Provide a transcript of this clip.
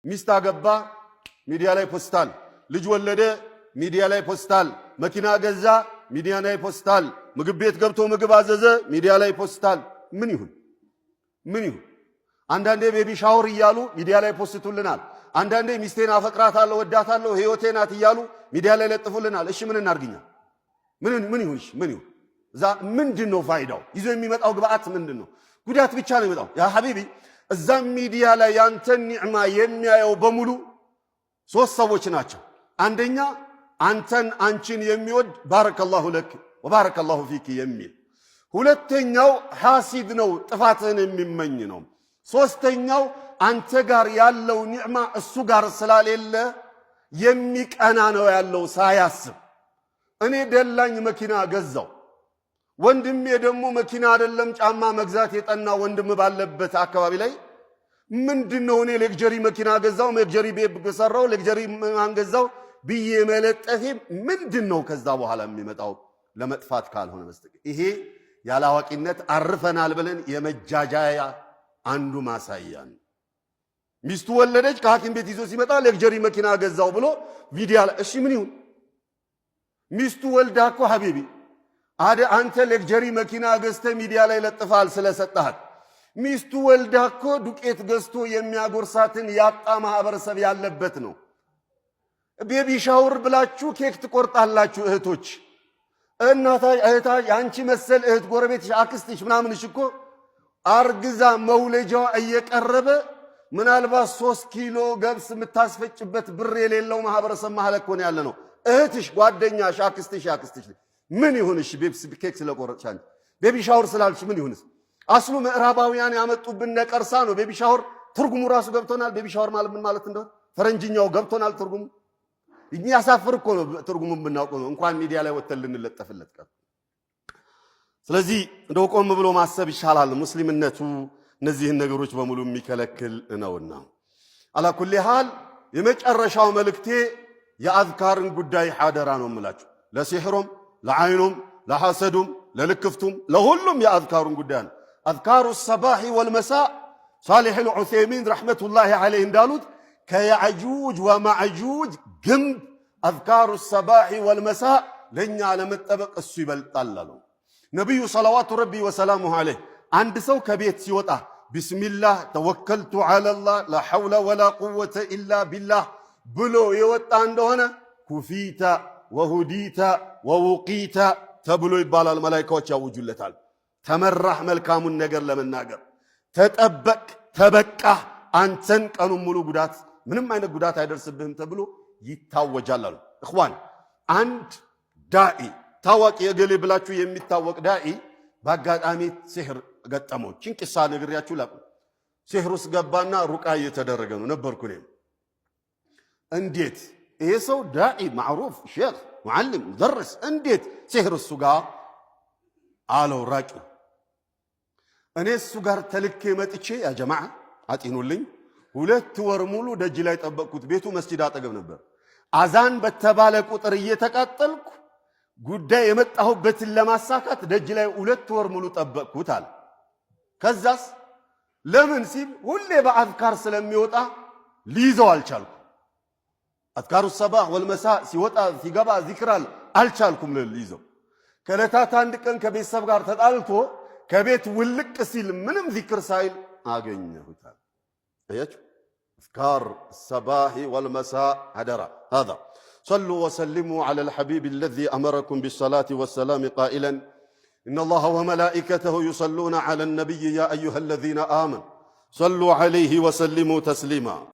ሚስት አገባ፣ ሚዲያ ላይ ፖስታል። ልጅ ወለደ፣ ሚዲያ ላይ ፖስታል። መኪና ገዛ፣ ሚዲያ ላይ ፖስታል። ምግብ ቤት ገብቶ ምግብ አዘዘ፣ ሚዲያ ላይ ፖስታል። ምን ይሁን ምን ይሁን? አንዳንዴ baby shower እያሉ ሚዲያ ላይ ፖስቱልናል። አንዳንዴ ሚስቴን አፈቅራታለሁ፣ ወዳታለሁ፣ ህይወቴ ናት እያሉ ሚዲያ ላይ ለጥፉልናል። እሺ ምን እናርግኛ? ምን ምን ይሁን? እሺ ምን ይሁን? እዛ ምንድን ነው ፋይዳው? ይዞ የሚመጣው ግብአት ምንድን ነው? ጉዳት ብቻ ነው የሚመጣው። يا حبيبي እዛ ሚዲያ ላይ ያንተን ኒዕማ የሚያየው በሙሉ ሶስት ሰዎች ናቸው። አንደኛ አንተን አንቺን የሚወድ بارك الله لك وبارك الله فيك የሚል፣ ሁለተኛው ሐሲድ ነው፣ ጥፋትህን የሚመኝ ነው። ሶስተኛው አንተ ጋር ያለው ኒዕማ እሱ ጋር ስላሌለ የሚቀና ነው ያለው ሳያስብ። እኔ ደላኝ መኪና ገዛው፣ ወንድሜ ደግሞ መኪና አይደለም ጫማ መግዛት የጠና ወንድም ባለበት አካባቢ ላይ ምንድን ነው እኔ luxury መኪና ገዛው፣ luxury ቤት ሰራው፣ luxury ማን ገዛው ብዬ መለጠፌ ምንድን ነው ከዛ በኋላ የሚመጣው ለመጥፋት ካልሆነ በስተቀር? ይሄ ያላዋቂነት አርፈናል ብለን የመጃጃያ አንዱ ማሳያ ነው። ሚስቱ ወለደች፣ ከሐኪም ቤት ይዞ ሲመጣ luxury መኪና ገዛው ብሎ ሚዲያ ላይ፣ እሺ ምን ይሁን? ሚስቱ ወልዳ እኮ حبيبي አደ አንተ luxury መኪና ገዝተህ ሚዲያ ላይ ለጥፋል ስለሰጠሃት፣ ሚስቱ ወልዳ እኮ ዱቄት ገዝቶ የሚያጎርሳትን ያጣ ማህበረሰብ ያለበት ነው። Baby shower ብላችሁ ኬክ ትቆርጣላችሁ እህቶች። እናታ እህታ የአንቺ መሰል እህት ጎረቤትሽ፣ አክስትሽ ምናምንሽ እኮ አርግዛ መውለጃዋ እየቀረበ ምናልባት 3 ኪሎ ገብስ የምታስፈጭበት ብር የሌለው ማህበረሰብ መሀል እኮ ነው ያለ ነው። እህትሽ፣ ጓደኛሽ፣ አክስትሽ አክስትሽ ምን ይሁንሽ? Baby ኬክ ስለቆረጥሽ አንቺ baby shower ስላልሽ ምን ይሁንስ? አስሉ ምዕራባውያን ያመጡብን ነቀርሳ ነው። Baby shower ትርጉሙ ራሱ ገብቶናል። Baby shower ማለት ምን ማለት እንደሆነ ፈረንጅኛው ገብቶናል ትርጉሙ። የሚያሳፍር እኮ ነው ትርጉሙ ብናውቀው ነው እንኳን ሚዲያ ላይ ወጥተን ልንለጠፍለት ቀር። ስለዚህ እንደው ቆም ብሎ ማሰብ ይሻላል። ሙስሊምነቱ እነዚህን ነገሮች በሙሉ የሚከለክል ነውና፣ على كل حال የመጨረሻው መልእክቴ የአዝካርን ጉዳይ ሐደራ ነው የምላችሁ። ለሲሕሩም፣ ለዓይኑም፣ ለሐሰዱም፣ ለልክፍቱም፣ ለሁሉም የአዝካሩን ጉዳይ ነው። أذكار الصباح والمساء ሳሊሕ ልዑሰይሚን رحمة الله عليه እንዳሉት ከያዕጁጅ ወማዕጁጅ ግንብ أذكار الصباح والمساء ለእኛ ለመጠበቅ እሱ ይበልጣል አሉ። ነቢዩ صلوات ربي وسلامه عليه አንድ ሰው ከቤት ሲወጣ بسم الله توكلت على الله لا حول ولا قوة إلا بالله ብሎ የወጣ እንደሆነ كفيت وهديت ووقيت ተብሎ ይባላል። መላይካዎች ያውጁለታል። ተመራህ መልካሙን ነገር ለመናገር ተጠበቅ፣ ተበቃህ፣ አንተን ቀኑን ሙሉ ጉዳት ምንም አይነት ጉዳት አይደርስብህም ተብሎ ይታወጃል አሉ። إخوان፣ አንድ ዳኢ፣ ታዋቂ የገሌ ብላችሁ የሚታወቅ ዳኢ በአጋጣሚ ሲሕር ገጠመው። ችን ቂሳ ነግሬያችሁ ላቁም። ሲሕር ውስጥ ገባና ሩቃ እየተደረገ ነው ነበርኩ እኔም። እንዴት ይሄ ሰው ዳኢ معروف ሼክ ሙዓሊም ሙደርስ እንዴት ሲሕር እሱ ጋር አለው ራቂው። እኔ እሱ ጋር ተልኬ መጥቼ يا جماعة አጢኑልኝ፣ 2 ወር ሙሉ ደጅ ላይ ጠበቅኩት። ቤቱ መስጂድ አጠገብ ነበር። አዛን በተባለ ቁጥር እየተቃጠልኩ ጉዳይ የመጣሁበትን ለማሳካት ደጅ ላይ 2 ወር ሙሉ ጠበቅኩት አለ። ከዛስ ለምን ሲል ሁሌ በአዝካር ስለሚወጣ ሊይዘው አልቻልኩም። أذكار الصباح والمساء ሲወጣ ሲገባ ዚክራል አልቻልኩም ልይዘው። ከዕለታት አንድ ቀን ከቤተሰብ ጋር ተጣልቶ ከቤት ውልቅ ሲል ምንም ዚክር ሳይል አገኘሁታል። አያችሁ፣ أذكار الصباح والمساء አደራ። هذا صلوا وسلموا على الحبيب الذي أمركم بالصلاة والسلام قائلا إن الله وملائكته يصلون على النبي يا أيها الذين آمنوا صلوا عليه وسلموا تسليما.